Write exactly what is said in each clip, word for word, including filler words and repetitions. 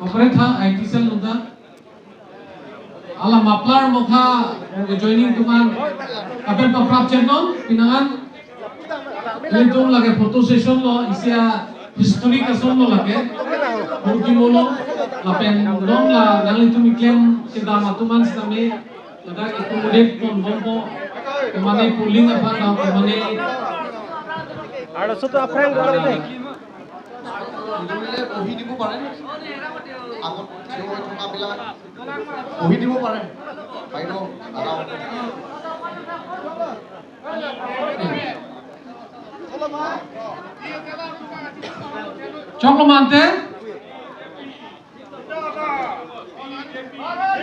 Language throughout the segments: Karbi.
Operetha I T cell nungta. Alam maplar mokha joining tuman apen paprap chenon pinangan. Ilitum lake photo session lo, isi a-history kason lo lake. Murti molo lapen non la nanglitum keklem kedam atuman sitame ladak accommodate ponbompo. Kemane polling aphan dam kemane. Arloso to aphrang dam. Itum bile bohi দিব পাৰে। আগত থিয় হৈ থকাবিলাক বহি দিব পাৰে। বাইদেউ, দাদা। Choklo mante?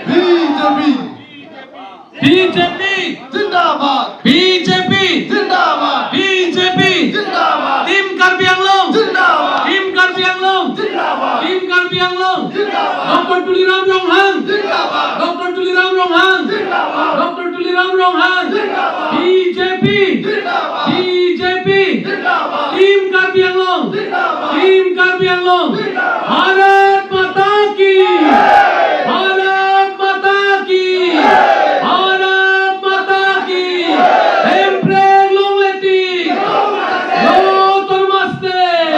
বিজেপি। বিজেপি। জিন্দাবাদ। বিজেপি। জিন্দাবাদ। বিজেপি। জিন্দাবাদ। Team Karbi Anglong। জিন্দাবাদ। Team Karbi Anglong। জিন্দাবাদ। Team Karbi Anglong। জিন্দাবাদ। Doctor Tuliram Ronghang। জিন্দাবাদ। Doctor Tuliram Ronghang। জিন্দাবাদ। Doctor Tuliram Ronghang। জিন্দাবাদ। বিজেপি। জিন্দাবাদ। বিজেপি। জিন্দাবাদ। Team Karbi Anglong। জিন্দাবাদ। Team Karbi Anglong। জিন্দাবাদ। Bharat Mata ki। Bharat Mata ki। Bharat Mata ki। Hemprek longle tik. No autonomous state.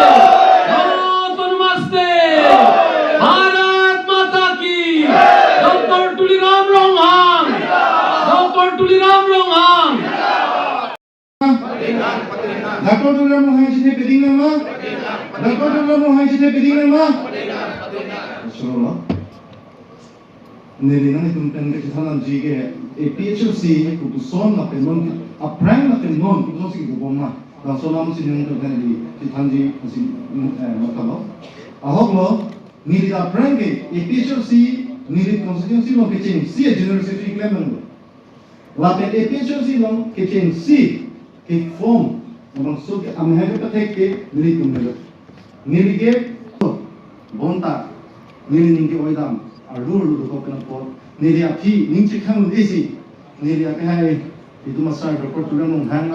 No autonomous state. Bharat Mata ki. Doctor Tuliram Ronghang. Doctor Tuliram Ronghang. Doctor Tuliram Ronghang chethe piding nangma? Doctor Tuliram Ronghang chethe piding nangma? Solo. Neli nanglitum pen kachethan nangji ke A P H L C kopuson lapen non aphrang lapen non kopuson si kebom ma. Bangso alam si nangtum pen di chethanji si, eh, matha lo. Ahok lo, neli aphrang ke A P H L C, neli constituency along kechengsi a General Secretary keklem nanglo. Lapen A P H L C along kechengsi ke-form, labangso ke amahang kepathek ke nelitum helo. Neli ke, bonta, neli ning ke-oi dam, arlo arlo dokok pen apot, neli aphi ning chekhang isi, neli akehai itum asar Doctor Tuliram Ronghang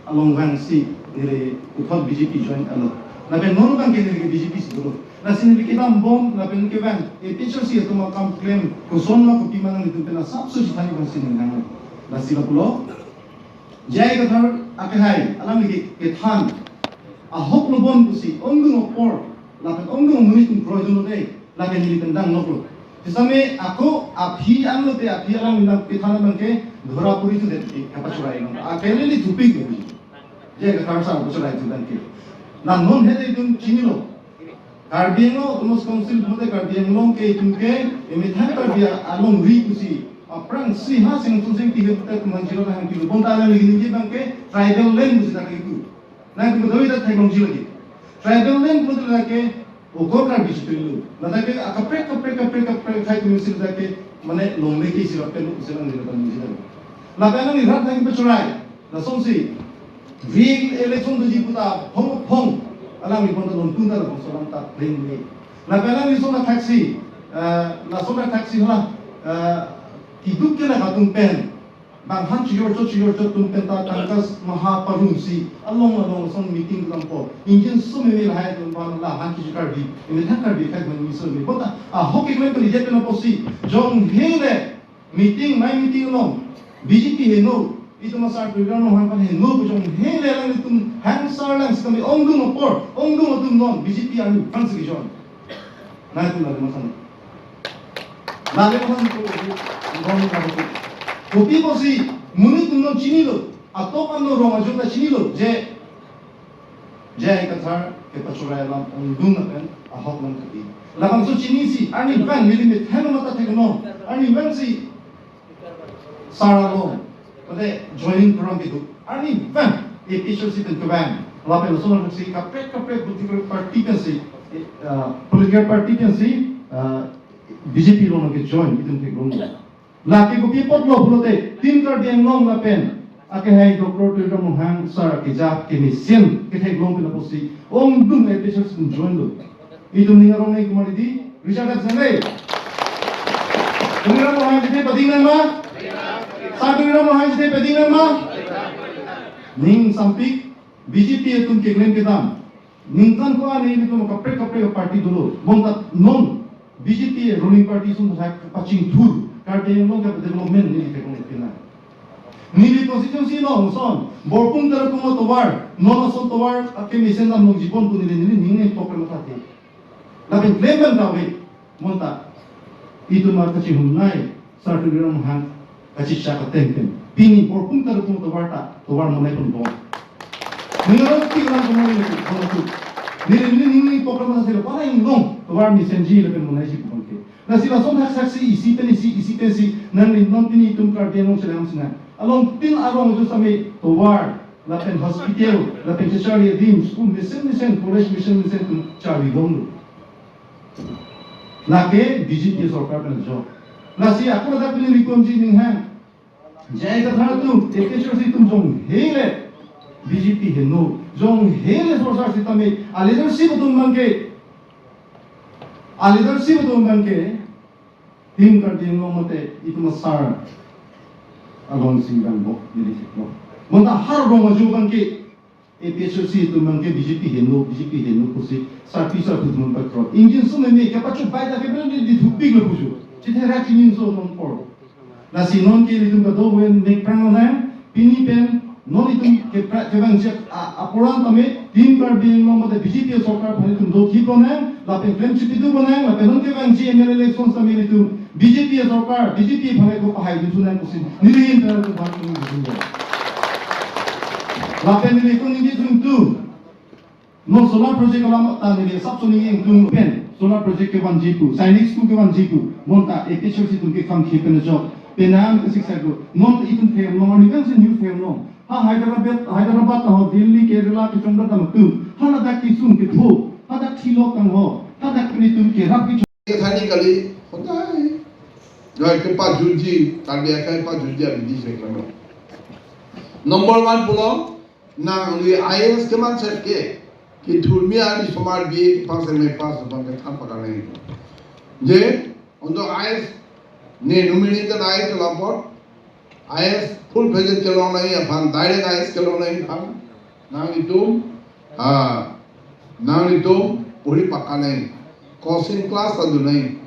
along vangsi, neli puthot B J P join alo. Lapen non abang ke neli ke B J P si dolo. Lasi neli kedam bom, lapen kevang, A P H L C atum akam klem, koson ma kopi ma nanglitum pen asapso chethan nangji si neli hang. Lasi lapulo, J I Kathar akehai, alangli ke, kethan, ahok lo bon pusi, ongdung apor, lapen ongdung amonit tum kroidun lo dei, lapen neli pen dang noklo. Sitame ako aphi an lote aphi alangli nang kethan abang ke, dhora puri thu det ke, kapachora inong. Akele li thupik ke pusi. J I Kathar sar kapachora thu abang ke. La non hede itum chinilo. Karbi Anglong Autonomous Council pulote Karbi Anglong ke itum ke emethang Karbi alongri pusi aphrangsi ha sing sung sing tihe pulote tum hang jiro hang kilo. Bonta nangli ningje abang ke tribal land pusi ta ke itu. Nangtum doi ta theklongji lagi. Tribal land pulote lake okor Karbi si tuilu. Ladak ke akaprek kaprek kaprek kaprek khai tum si ladak ke mane longle ke si rapel pusi nangli ta ningje lagi. Lapen nangli rat nang pachorai. Lasonsi, re-election doji puta phong phong, alangli bonta lon punta labangso alam ta pleng le. Lapen alangli lason athaksi, eh, lason athaksi hala, eh, kiduk ke la katum pen, bang han chijor chot chijor chot atum pen ta tangkas maha parumsi, along along lason meeting lampo, injin sum imi lahai atum pan la han chijor Karbi, imi thang Karbi khai ban miso imi. Bonta, ahok ik men peli jet pen apotsi, jong hele, meeting, mai meeting along, B J P heno, itum asar Tuliram Ronghang aphan heno pu jong hele alanglitum hang sar lang sitame ongdung apor, ongdung atum non, B J P army aphan si kejoin. Nangtum lale matha. Lale matha ko, ko, ko, ko, kopi apotsi, monit atum non chinilo, atok ano rong ajok ta chinilo, je, J I Kathar kepachorai alam ongdung lapen ahok alam kati. Labangso chinisi, arnivang, neli methang mata thekno, arnivangsi sar along, pada joining program kedo, arnivang, A P H L C pen kevang, lapen lason lason si kaprek kaprek political party pensi, eh, political party pensi, eh, B J P along kejoin, itum theklong. Lake kopi apotlo pulote, Team Karbi Anglong lapen akehai Doctor Tuliram Ronghang sar keja kemesen ketheklong pen apotsi ongdung A P H L C atum join lo. Itum ning arong nangji ma dei, Richard Daksang le. Tuliram Ronghang chethe piding nangma? Sar Tuliram Ronghang chethe piding nangma? Ning sampik, B J P atum keklem kedam. Ningkan ko ani itum kaprek kaprek party dolo. Bonta non B J P ruling party ason thak pachingthur, Karbi Anglong ke development neli thekong ipina. Neli constituency along ason, Borpung Tarapung atovar, non ason tovar akemesen damlongji pon pu neli, neli ning nangtok kamatha the. Lapen klem abang kave, bonta itum kachihumnei, Sar Tuliram Ronghang kachechak ateng pen pini Borpung Tarapung atovar ta tovar monai pon bom. Neli arong tik lang kemari lagi, bom tu. Neli, neli, neli, neli program masih lepas lain dong. Tovar mesenji lapen monai si pu abang ke. Lasi lason thakthak si isi pen isi, isi pen isi, nangli non pini itum Karbi Anglong chelang sina. Along tin arong ajo sami tovar, lapen hospital, lapen kecharli adim, school mesen mesen, college mesen mesen atum charlidun. Lake B J P sorkar pen ajo. Lasi ako ladak pini rikomji ninghang. J I Kathar atum, A P H L C atum jongsi le B J P heno, jongsi le sorkar sitame, a leadership atum abang ke, a leadership atum abang ke, Team Karbi Anglong mate itum asar along sing abang bo, neli theklo. Bonta har rong ajo abang ke, A P H L C atum abang ke B J P heno, B J P heno pusi sarpi sarpo atum patron. Ingjinso meme kepachobai ta ke beli di thupik lo pusi. Chitherak chingjinso non apor. Lasi non ke itum kedo ven mek prang lo nang, pini pen non itum ke pra-, kevangji a-, apor an tame, Team Karbi Anglong mate B J P sorkar aphan itum do thip lo nang, lapen klem chipidu lo nang, lapen non kevangji M L A election tame itum B J P sorkar, B J P aphan ko pahai dun sunang pusi neli hin pen atum aphan tum dun. Lapen neli ko neli tum tu. Non solar project alam ta neli sap soni yang tum pen solar project kevanji pu, Sainik school kevanji pu, bonta A P H L C atum ke kam khi pen jok. Penang ke sik sek lo. Non itum the long, ni kan se news the long. Ha Hyderabad, Hyderabad ho, Delhi, Kerala kechongdat atum. Ha ladak kesung ketho, ha dak thilok tang ho, ha dak pini itum kerap ke Thani kali, hodai. Joi kepajutji, Karbi akai pajutji abidi se kano. Number one pulo, nangli I A S keman set ke, kethurmi ari somar B A pass, M A pass, bang kethan pakanai. Je, untuk I A S, ne nominated I A S lapor, I A S full fledged kelongnei aphan, direct I A S kelongnei aphan. Nanglitum, ah, nanglitum puri pakanai. Coaching class adunai.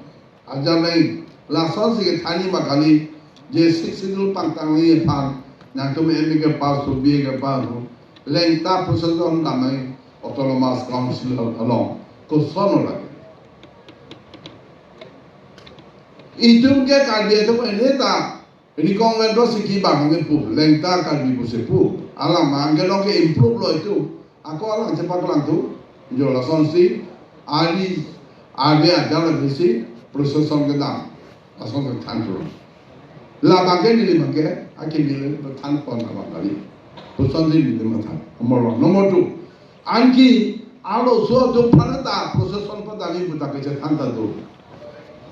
Ajarnei. Lasonsi kethani ma kali. Je Sixth Schedule pangtangnei aphan. Nangtum M A kepass ho, B A kepass ho. Lengta procession damnei Autonomous Council along. Koson lake. Itum ke Karbi atum eneta Rikong lendro si kibang nge pu, lengta Karbi pusi pu. Alam angke long ke improve lo itum. Ako alam chepak lang tu. Jo lasonsi, ari, ari aja lagi si, procession kedam. Lasonsi than tu. Labang ke neli abang ke, aki neli than pon abang kali. Procession si neli mathan. Nomor one. Nomor two. Anke, arloso atum aphan ta, procession pada ni puta kechethan ta tu.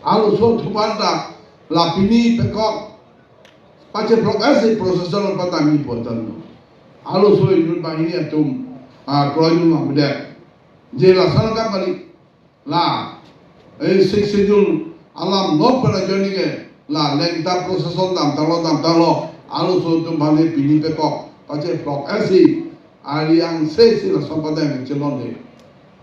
Arloso atum aphan ta, la pini pekok, pache phlok-et si procession pada ni pu atan lo. Arloso inut banghini atum, ah, kroidun ma mudet. Je lason kam kali. La, eh, Sixth Schedule alam nok pen ajoine ke. La, lengta procession damtanglo, damtanglo. Arloso atum aphan pini pekok, pache phlok-et si. Ari angse si lason pada ni chelon de.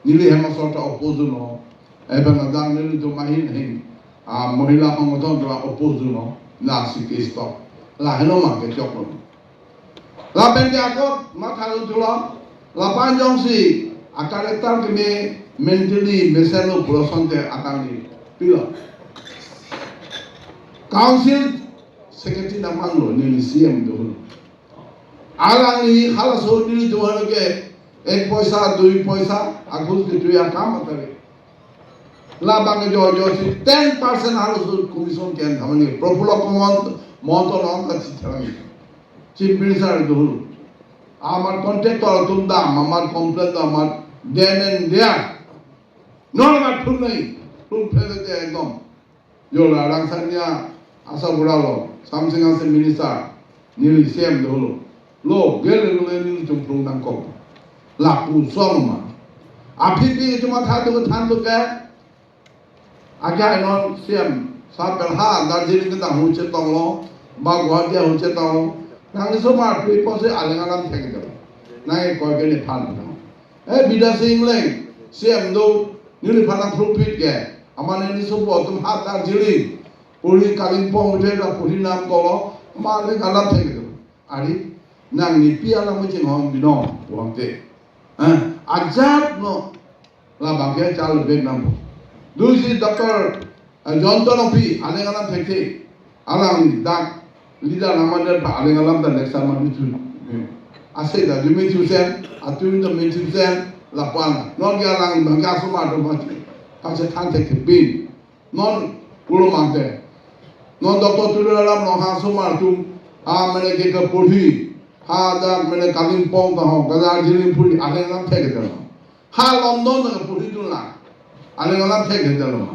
Neli hem asor ta oppose lo. Eben adang nelitum ahin ahin. Ah, mohila hong thon ra oppose lo. Lasi case stop. La heno ma kechok lo. Lapen ke ako matha dun thulo. Lapen jongsi a character keme mentally mesen lo pu asonte akangni pilo. Council secretary namang lo neli C M do. Alangli halaso nelitum aphan ke ek poisa, dui poisa, aghus ketui akam atari. Labang jo jo si ten percent halaso commission ken thamani. Prafulla Mohan-, Mahanta along ta chitharang. Chief Minister do. Amar contractor atum dam, amar complain dam, amar then and there. Non amar thun nai, thun phele de ekdom. Jo la Rangsanya Asabura lo, Samsing Hanse minister, neli C M do lo. Lo, gele lo neli chungplung nangkok. Lapu som ma. Aphi pi chuma tha tu than tu ke. Aja non C M, sa pelha, Darjeeling kedang hu chetong lo, ba Guwahati hu chetong lo. Nangli somar pi po se aleng alam thek do. Nang koi ke nephan do. Eh, Bidya Sing Engleng, C M do, neliphan nangphlung phit ke. Amat neli sopo atum ha Darjeeling, puri Kalimpong bete ta puri nam kolo, amat le kalam thek itu. Ari, nangli pi alam chinghon binong, puangte. Eh, ajat no, labang ke chal bek nam. Dusi Doctor, eh, John Tonongpi, aleng alam thekthe. Alang dak leader nangmandet pa aleng alam ta lecture ma bitu. Ase ta jumi tusen, atumi ta mi tusen, lapan. Non ke alang bangke asomar do mati. Kase than thekthe bin. Non pulo mangke. Non Doctor Tuliram Ronghang asomar atum, ha mene ke ke puri. Ha dak mene Kalimpong ta ho, Darjeeling puri, aleng alam thekthe. Ha London ta puri dun la. Aleng alam thekthe lo ma.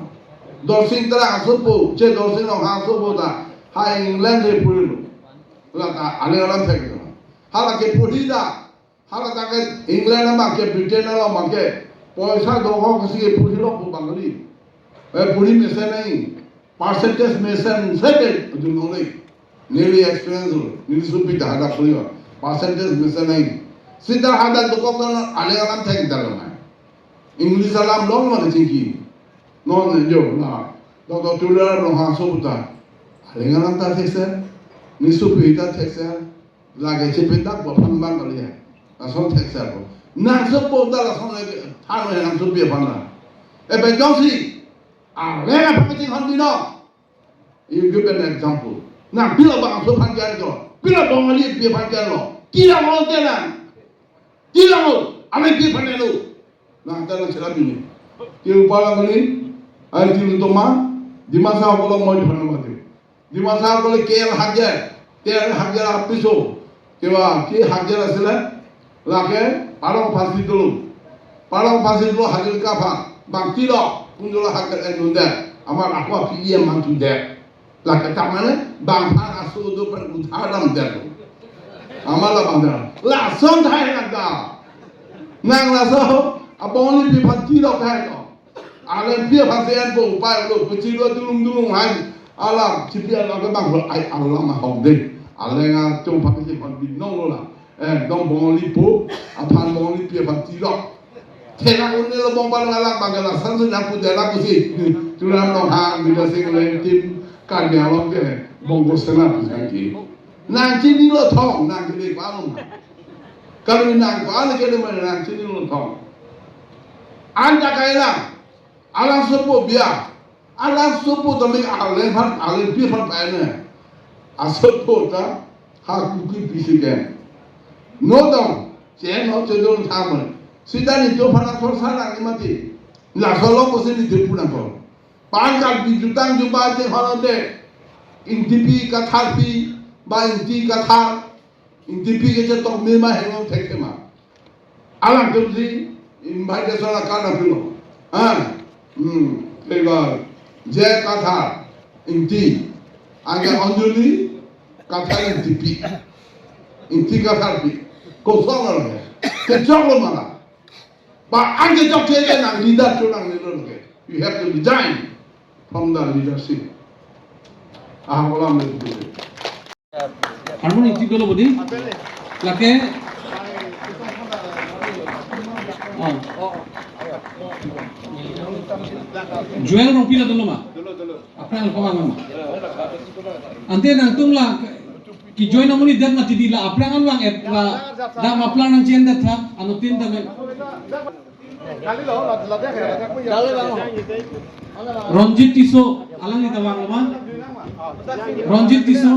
Dorsing Terang asopo, che Dorsing Ronghang asopo ta. Ha England le puri lo. La ta aleng alam thekthe lo. Hala ke puri ta. Hala ta ke England ma ke Britain lo ma ke. Poisa do ho kasi ke puri lo pu Bengali. Eh, puri mesen nai. Percentage mesen seke ujung nongle. Neli experience lo, neli sopi ta hadak puri lo. Percentage mesen nai. Sita hadak dokok ta aleng alam thek dalo nai. English alam long ma kachingki. Non jo na. Doctor Tuliram Ronghang asopo ta. Aleng alam ta thekser. Neli sopi ta thekser. Lake chepedak bo phan bang kali ya. Lason thekser bo. Nangsopo ta lason lake than nangsopi aphan na. Eh, Bejongsi. Aleng aphan kachinghon binong. You give an example. Nang pilo bangso aphan ke-en ko. Pilo Bengali pi aphan ke-en lo. Kilang lo ke nang. Kilang lo. Ame pi aphan lo. Nang ta nang chela bini. Ke upala kali. Ai ti toma. Dimasa ko lo moi thon mati. Dimasa ko le kel hajar. Kel hajar apiso. Kewa, ke hajar asile, lake, parong pasi dulu. Parong pasi dulu hajar kapha. Bang tilo, punjolo hajar enun der. Amar akwa pi iya mantu der. Lake tamane, bang phan aso do per udharam der. Amar la bang der. Lason thai lak da. Nang laso, abong ni pi phan tilo thai to. Aleng pi aphan si-en po upai lo, kecil dua dulung dulung hai. Alam, cipi alam ke bang, ai alam ahok de. Aleng atum aphan si phan binong lo la. Eh, dong Bengali po, aphan Bengali pi aphan tilok. Thela un-e lo bong pan alam bang ke lason si nang pu dela pusi. Tuliram Ronghang, Bidya Sing Engleng, tim Karbi Anglong ke, Bongo Sena pu sangki. Nang chinilo thong, nang chini palung. Kami nang ko ale ke mana nang chinilo thong. Anta kailang. Alang sopo biya. Alang sopo tame aleng phan, aleng pi phan pa ne. Asopo ta ha kuki pisi ke. No dong, che no che dong thaman. Sita ni to phan athor sa nang ni mati. La solo ko se ni de puna ko. Pan kal bi jutang juba je holo de. Ingti pi kathar pi, ba ingti kathar. Ingti pi ke chetok me ma hengong thek ma. Alangtum si invitation akan apilo. Ha? Hmm. Kaiba je kathar ingti. Anke Anjali kathar ingti pi. Ingti kathar pi. Kosong lo ke. Kechok lo mala. Ba anke chok che ke nang leader cho nang leader lo ke. You have to resign from the leadership. Ah, bolam le. Harmon ingti dolo bodi. Lake. Oh. Joel Rongpi la dolo ma. Aphrang ko ma ma. Ante nangtum la kejoin amonit det mati di la aphrang an vang-et la dam aphrang nangchendet tha anuttin tame. Ronjit Tisso, alangli ta vanglo ma? Ronjit Tisso.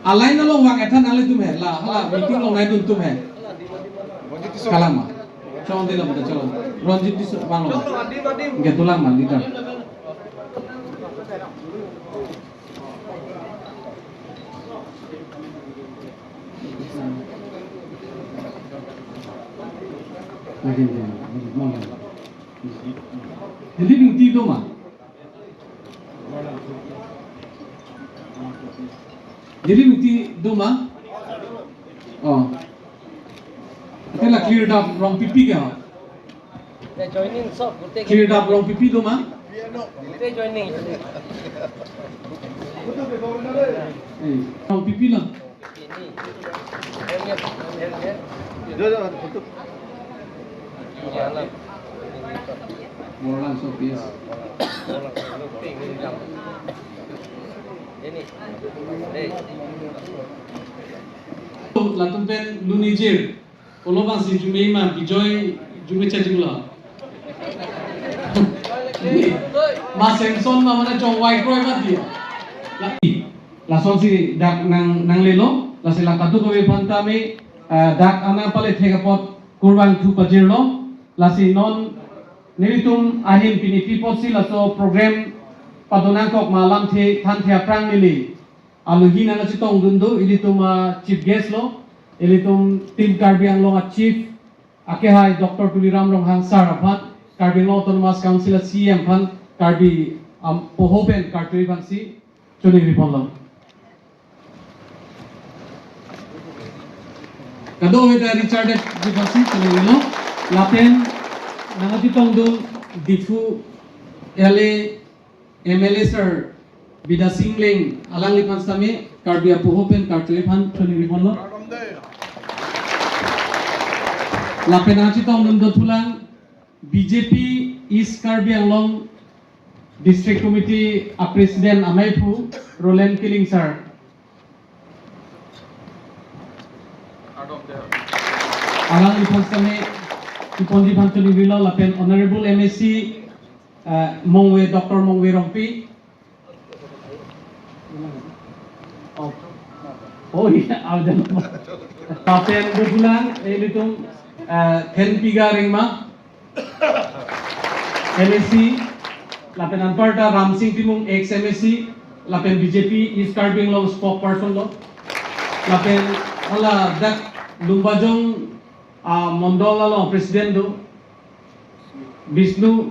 Alai nalo vang-et tha nanglitum he, la, hala, meeting along nai dun tum he. Kalang ma. Chong de la, chong. Ronjit Tisso, vanglo ma? Ge tulang ma, leader. Dilip Ingti do ma? Dilip Ingti do ma? Oh. Ate la clear dam Rongpipi ke ho? Te joining sob, gute clear dam Rongpipi do ma? Gute joining. Eh, Rongpipi la. Ini. Ini, ini, ini. Jo, jo, photo. Iya, la. Borlangso P S. Latum pen lunijir. Olo bangsi jume ma Bijoy jume chajing lo. Ma Samson ma mane chongvai kroi ma dia. La, lasonsi dak nang nanglelo, lasi la kadokave aphan tame, eh, dak ana pale thek apot kurvangthu pajirlo, lasi non nelitum ahin pini pi apotsi laso program padonangkok ma alamthe thanthe aphrang neli alohi nangkachetongdun do, ilitum a chief guest lo, ilitum Team Karbi Anglong a chief, akehai Doctor Tuliram Ronghang sir aphan, Karbi Anglong Autonomous Council a C E M aphan, Karbi, am, poho pen kartui aphansi choningri ponlo. Kadokave ta Richard Deb ji aphansi choningrilo, lapen nangkachetongdun Diphu L A M L A sir Bidya Sing Engleng alangliphan sitame Karbi apoho pen kartui aphan choningri ponlo. Lapen nangchetongdun dothulang B J P East Karbi Anglong District Committee a President ameiphu Roland Killing sir. Alangliphan sitame keponji aphan choningrilo lapen Honorable M A C, eh, Mongve, Doctor Mongve Rongpi. Oh, oh iya, ada. Lapen dothulang, eh, ilitum, eh, Thenpiga Rengma, M A C, lapen anparta Ramsing Timung ex M A C, lapen B J P East Karbi Anglong spokesperson lo, lapen hala dak Lumbajong, ah, Mondol along President do, Bishnu